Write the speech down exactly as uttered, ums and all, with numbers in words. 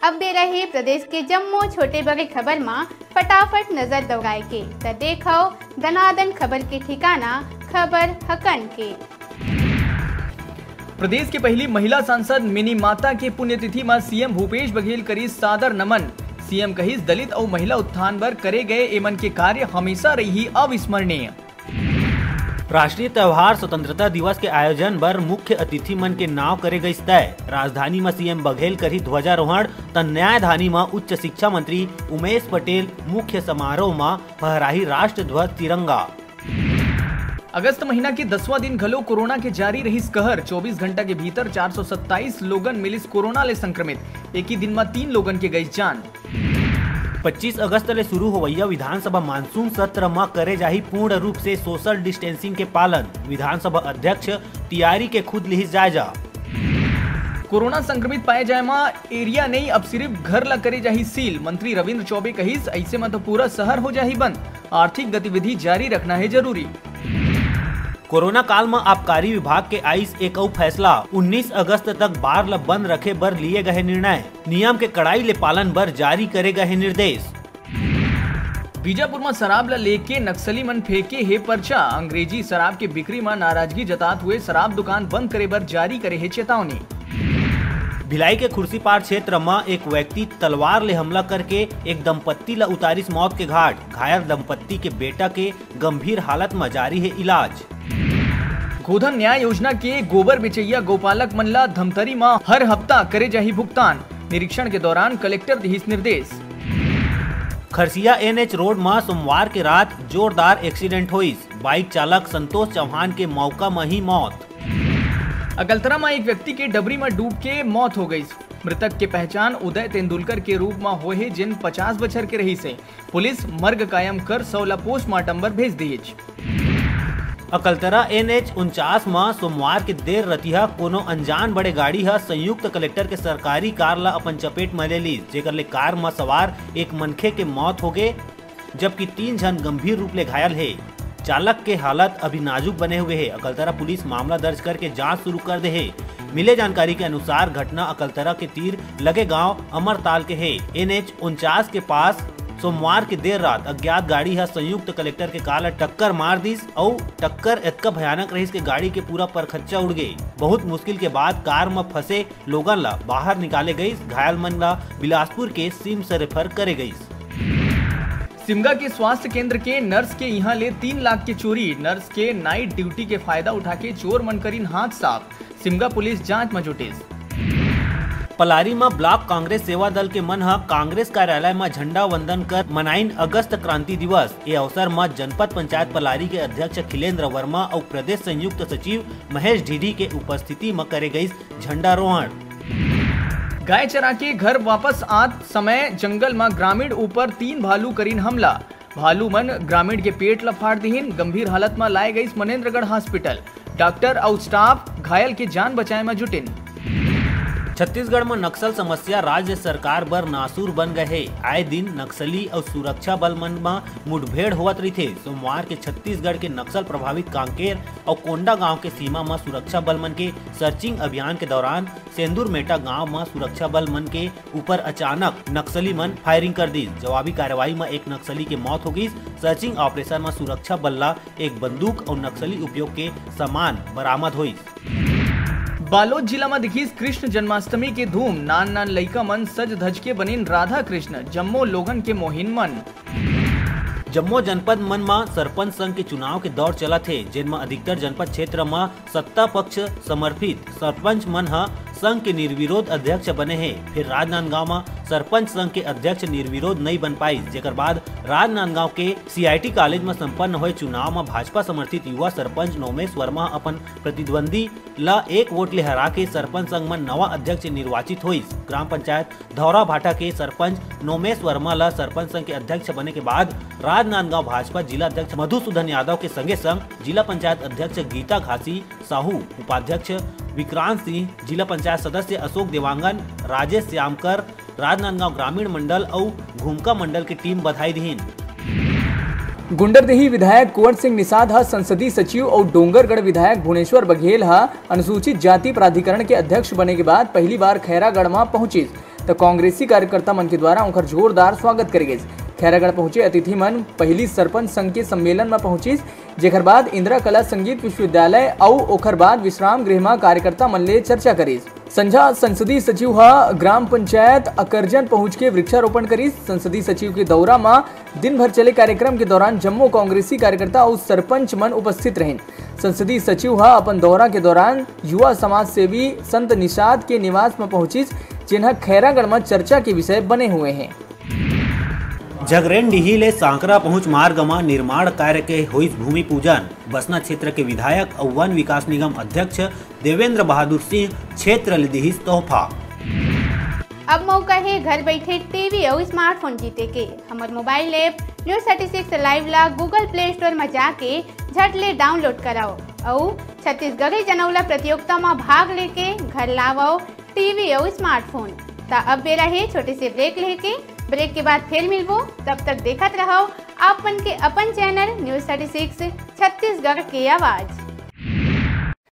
अब बेरा हे प्रदेश के जम्मो छोटे बड़े खबर म फटाफट नजर दौड़ाए के, त देखव दनादन खबर के ठिकाना, खबर हकन के। प्रदेश के पहली महिला सांसद मिनी माता के पुण्यतिथि म सीएम भूपेश बघेल करिस सादर नमन। सीएम कहिस, दलित अउ महिला उत्थान बर करे गए एमन के कार्य हमेशा रही अविस्मरणीय। राष्ट्रीय त्योहार स्वतंत्रता दिवस के आयोजन बर मुख्य अतिथि मन के नाव करे गइस तय। राजधानी म सीएम बघेल करही ध्वजारोहण, त न्यायधानी म उच्च शिक्षा मंत्री उमेश पटेल मुख्य समारोह म फहराही राष्ट्र ध्वज तिरंगा। अगस्त महीना के दसवां दिन घलो कोरोना के जारी रहिस कहर। चौबीस घंटा के भीतर चार सौ सत्ताईस लोगन मिलिस कोरोना ले संक्रमित। एक ही दिन म तीन लोगन के गइस जान। पच्चीस अगस्त ले शुरू होवइया विधानसभा मानसून सत्र म करे जाही पूर्ण रूप से सोशल डिस्टेंसिंग के पालन। विधानसभा अध्यक्ष तियारी के खुद लिहिस जायजा। कोरोना संक्रमित पाए जाए म एरिया नहीं, अब सिर्फ घर ला करे जाही सील। मंत्री रविंद्र चौबे कहिस, अइसे म तो पूरा शहर हो जाही बंद। आर्थिक गतिविधि जारी रखना हे जरूरी। कोरोना काल म आबकारी विभाग के आइस एक अउ फैसला, उन्नीस अगस्त तक बार ल बंद रखे बर लिए गए निर्णय। नियम के कड़ाई ले पालन बर जारी करे गए निर्देश। बीजापुर म शराब ल लेके नक्सली मन फेंके हे पर्चा। अंग्रेजी शराब के बिक्री म नाराजगी जतात हुए शराब दुकान बंद करे बर जारी करे हे चेतावनी। भिलाई के खुर्सीपार क्षेत्र म एक व्यक्ति तलवार ले हमला करके एक दंपत्ति ल उतारिस मौत के घाट। घायल दंपत्ति के बेटा के गंभीर हालत म जारी हे इलाज। गोधन न्याय योजना के गोबर बेचइया गौपालक मन ला धमतरी म हर हफ्ता करे जाही भुगतान। निरीक्षण के दौरान कलेक्टर दिहिस निर्देश। खरसिया एनएच रोड म सोमवार के रात जोरदार एक्सीडेंट होइस। बाइक चालक संतोष चौहान के मौका म ही मौत। अकलतरा म एक व्यक्ति के डबरी म डूब के मौत हो गइस। मृतक के पहचान उदय तेंदुलकर के रूप म होए हे, जेन पचास बछर के रहिस हे। पुलिस मर्ग कायम कर शव ला पोस्टमार्टम बर भेज दिहिच। अकलतरा एनएच उनचास म सोमवार के देर रतिहा कोनो अनजान बड़े गाड़ी ह संयुक्त कलेक्टर के सरकारी कार ला अपन चपेट म ले लीस, जेकर ले कार म सवार एक मनखे के मौत होगे, जबकि तीन झन गंभीर रूप ले घायल हे। चालक के हालत अभी नाजुक बने हुए हे। अकलतरा पुलिस मामला दर्ज करके जांच शुरू कर दे हे। मिले जानकारी के अनुसार, घटना अकलतरा के तीर लगे गांव अमरताल के हे। एनएच उनचास के पास सोमवार के देर रात अज्ञात गाड़ी ह संयुक्त कलेक्टर के कार ल टक्कर मार दिस अउ टक्कर एतका भयानक रहिस के गाड़ी के पूरा परखच्चा उड़ गे। बहुत मुश्किल के बाद कार म फंसे लोगन ल बाहर निकाले गइस। घायल मन ल बिलासपुर के सिम्स रेफर करे गइस। सिमगा के स्वास्थ्य केंद्र के नर्स के इहां ले तीन लाख के चोरी। नर्स के नाइट ड्यूटी के फायदा उठा के चोर मन करिन हाथ साफ। सिमगा पुलिस जांच म जुटिस। पलारी म ब्लॉक कांग्रेस सेवा दल के मन ह कांग्रेस कार्यालय म झंडा वंदन कर मनाइन अगस्त क्रांति दिवस। ए अवसर म जनपद पंचायत पलारी के अध्यक्ष अखिलेंद्र वर्मा अउ प्रदेश संयुक्त सचिव महेश ढीढी के उपस्थिति म करे गइस झंडारोहण। गाय चरा के घर वापस आत समय जंगल म ग्रामीण ऊपर तीन भालू करिन हमला। भालू मन ग्रामीण के पेट ल फाड़ दिहिन। गंभीर हालत म लाए गइस मनेंद्रगढ़ हॉस्पिटल। डॉक्टर अउ स्टाफ घायल के जान बचाए म जुटिन। छत्तीसगढ़ म नक्सल समस्या राज्य सरकार बर नासूर बन गए हे। आए दिन नक्सली अउ सुरक्षा बल मन म मुठभेड़ होवत रहिथे। सोमवार के छत्तीसगढ़ के नक्सल प्रभावित कांकेर अउ कोंडागांव के सीमा म सुरक्षा बल मन के सर्चिंग अभियान के दौरान सेंदुरमेटा गांव म सुरक्षा बल मन के ऊपर अचानक नक्सली मन फायरिंग कर दीस। जवाबी कार्रवाई म एक नक्सली के मौत हो गईस। सर्चिंग ऑपरेशन म सुरक्षा बल ला एक बंदूक अउ नक्सली उपयोग के सामान बरामद होइस। बालोद जिला म दिखिस कृष्ण जन्माष्टमी के धूम। नान नान लइका मन सज धज के बनिन राधा कृष्ण, जम्मो लोगन के मोहिन मन। जम्मो जनपद मन म सरपंच संघ के चुनाव के दौर चलत हे, जेन म अधिकतर जनपद क्षेत्र म सत्ता पक्ष समर्थित सरपंच मन ह संघ के निर्विरोध अध्यक्ष बने हे। फिर राजनांदगांव म सरपंच संघ के अध्यक्ष निर्विरोध नइ बन पाइस, जेकर बाद राजनांदगांव के सीआईटी कॉलेज म संपन्न होए चुनाव म भाजपा समर्थित युवा सरपंच नोमेश वर्मा अपन प्रतिद्वंदी ल एक वोट ले हरा के सरपंच संघ म नवा अध्यक्ष निर्वाचित होइस। ग्राम पंचायत धौरा भाटा के सरपंच नोमेश वर्मा ल सरपंच संघ के अध्यक्ष बने के बाद राजनांदगांव भाजपा जिला अध्यक्ष मधुसूदन यादव के संगे संग जिला पंचायत अध्यक्ष गीता घासी साहू, उपाध्यक्ष विक्रांत सिंह, जिला पंचायत सदस्य अशोक देवांगन, राजेश श्यामकर, राजनांदगांव ग्रामीण मंडल अउ घुमका मंडल के टीम बधाई दिहिन। गुंडरदेही विधायक कुंवर सिंह निषाद ह संसदीय सचिव अउ डोंगरगढ़ विधायक भुवनेश्वर बघेल ह अनुसूचित जाति प्राधिकरण के अध्यक्ष बने के बाद पहली बार खैरागढ़ म पहुंचिस। त कांग्रेसी कार्यकर्ता मन के द्वारा ओखर जोरदार स्वागत करे गइस। खैरागढ़ पहुंचे अतिथि मन पहिली सरपंच संघ के सम्मेलन म पहुंचिस, जेखर बाद इंदिरा कला संगीत विश्वविद्यालय अउ ओखर बाद विश्राम गृह म कार्यकर्ता मन ले चर्चा करिस। संझा संसदीय सचिव ह ग्राम पंचायत अकरजन पहुंच के वृक्षारोपण करिस। संसदीय सचिव के दौरा म दिन भर चले कार्यक्रम के दौरान जम्मो कांग्रेसी कार्यकर्ता अउ सरपंच मन उपस्थित रहिन। संसदीय सचिव ह अपन दौरा के दौरान युवा समाज सेवी संत निषाद के निवास म पहुंचिस, जेन ह खैरागढ़ म चर्चा के विषय बने हुए हैं। झगरेन डीही ले सांकरा पहुंच मार्ग म निर्माण कार्य के होइस भूमि पूजन। बसना क्षेत्र के विधायक अउ वन विकास निगम अध्यक्ष देवेंद्र बहादुर सिंह क्षेत्र ले दिहिस तोहफा। अब मौका हे घर बैठे टीवी अउ स्मार्टफोन जीते के। हमर mobile app News thirty six Live ला Google Play Store म जाके झट ले डाउनलोड कराओ अउ छत्तीसगढ़ी जनौला प्रतियोगिता म भाग लेके घर लावव टीवी अउ स्मार्टफोन। त अब बेरा हे छोटे से ब्रेक लेके। ब्रेक के बाद फिर मिलबो, तब तक देखत रहव आप मन के अपन channel News thirty six Chhattisgarh के आवाज।